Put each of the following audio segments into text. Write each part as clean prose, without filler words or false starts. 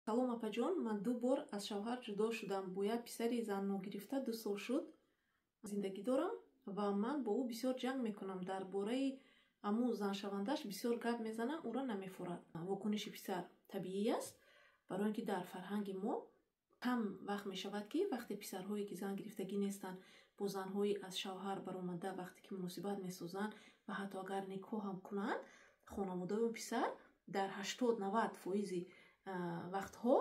Салом, апаҷон, ман ду бор аз шавҳар ҷудо шудам. Бо як писари занногирифта 2 сол шуд зиндагӣ дорам ва ман бо ӯ бисёр ҷанг мекунам. Дар бораи аму заншавандааш бисёр гап мезанам, ӯро намефурад. Вокуниши писар табиӣ аст, барои ин ки дар фарҳанги мо кам вақт мешавад, ки вақте писарҳое, ки зан гирифтагӣ нестанд, бо занҳои аз шавҳар баромада вақте ки муносибат месозанд ва ҳатто агар никоҳ ҳам кунанд, хонаводаи он писар дар 80-90 фоизи вақтҳо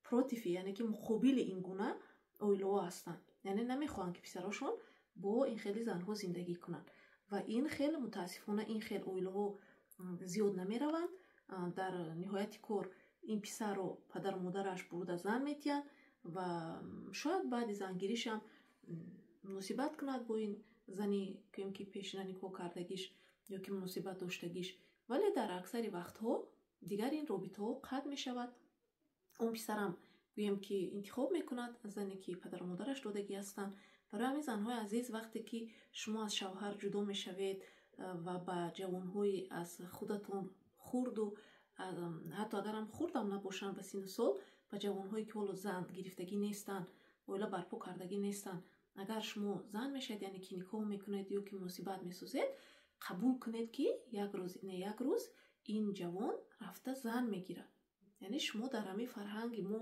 против, яъне ки муқобили ин гуна оилаҳо ҳастанд, яъне намехоҳанд, ки писарошон бо ин хели занҳо зиндагӣ кунанд. Ва ин хел, мутаассифона, ин хел оилаҳо зиёд намераванд. Дар ниҳояти кор ин писарро падару модараш бурда зан метиҳанд ва шояд баъди зангиришам муносибат кунад бо ин зани, гӯем ки, пешина никоҳ кардагиш ё ки муносибат доштагиш, вале дар аксари вақтҳо дигар ин робитаҳо қатъ мешавад. Он писарам, гӯем ки, интихоб мекунад зане, ки падару модараш додагӣ ҳастанд. Барои ҳамин, занҳои азиз, вақте ки шумо аз шавҳар ҷудо мешавед ва ба ҷавонҳои аз худатон хурду, ҳатто агарам хурдам набошанд ба синну сол, ба ҷавонҳое, ки ҳоло зан гирифтагӣ нестанд, оила барпо кардагӣ нестанд, агар шумо зан мешавед, яъне ки никоҳ мекунед ё ки муносибат месозед, қабул кунед, ки як рӯз не як рӯз ин ҷавон рафта зан мегирад. Яъне шумо дар ҳамин фарҳанги мо,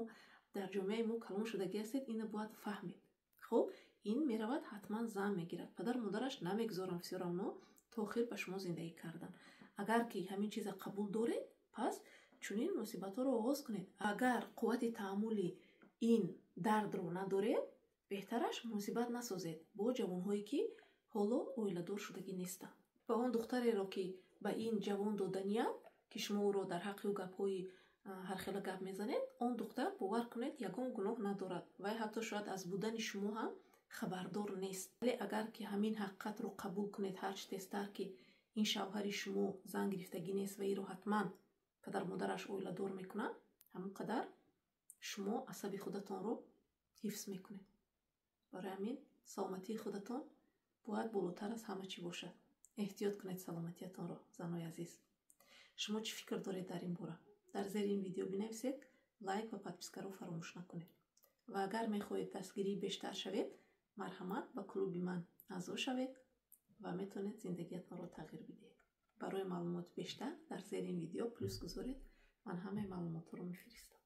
дар ҷомеаи мо калон шудагӣ ҳастед, ина бояд фаҳмед. Хуб, ин меравад, ҳатман зан мегирад, падару модараш намегузоранд всё равно то охир ба шумо зиндагӣ кардан. Агар ки ҳамин чиза қабул доред, пас чунин муносибатҳоро оғоз кунед. Агар қуввати таҳаммули ин дардро надоред, беҳтараш муносибат насозед бо ҷавонҳое, ки ҳоло оиладор шудагӣ нестанд. Ва он духтареро, ки ба ин ҷавон доданиям, ки шумо ӯро дар ҳаққи ӯ гапҳои ҳархела гап мезанед, он духтар, бовар кунед, ягон гуноҳ надорад. Вай ҳатто шояд аз будани шумо ҳам хабардор нест. Вале агар ки ҳамин ҳақиқатро қабул кунед ҳарчи тезтар, ки ин шавҳари шумо зан гирифтагӣ нест ва иро ҳатман падару модараш оиладор мекунанд, ҳамон қадар шумо асаби худатонро ҳифз мекунед. Барои ҳамин саломатии худатон бояд болотар аз ҳама чӣ бошад. Эҳтиёт кунед саломатиятонро, занои азиз. Шумо чӣ фикр доред дар ин бора? Дар зери ин видео бинависед, лайк ва подпискаро фаромӯш накунед. Ва агар мехоҳед дастгирии бештар шавед, марҳамат, ба клуби ман аъзо шавед ва метавонед зиндагиятонро тағйир бидиҳед. Барои маълумоти бештар дар зери ин видео плюс гузоред, ман ҳамаи маълумотҳоро мефиристам.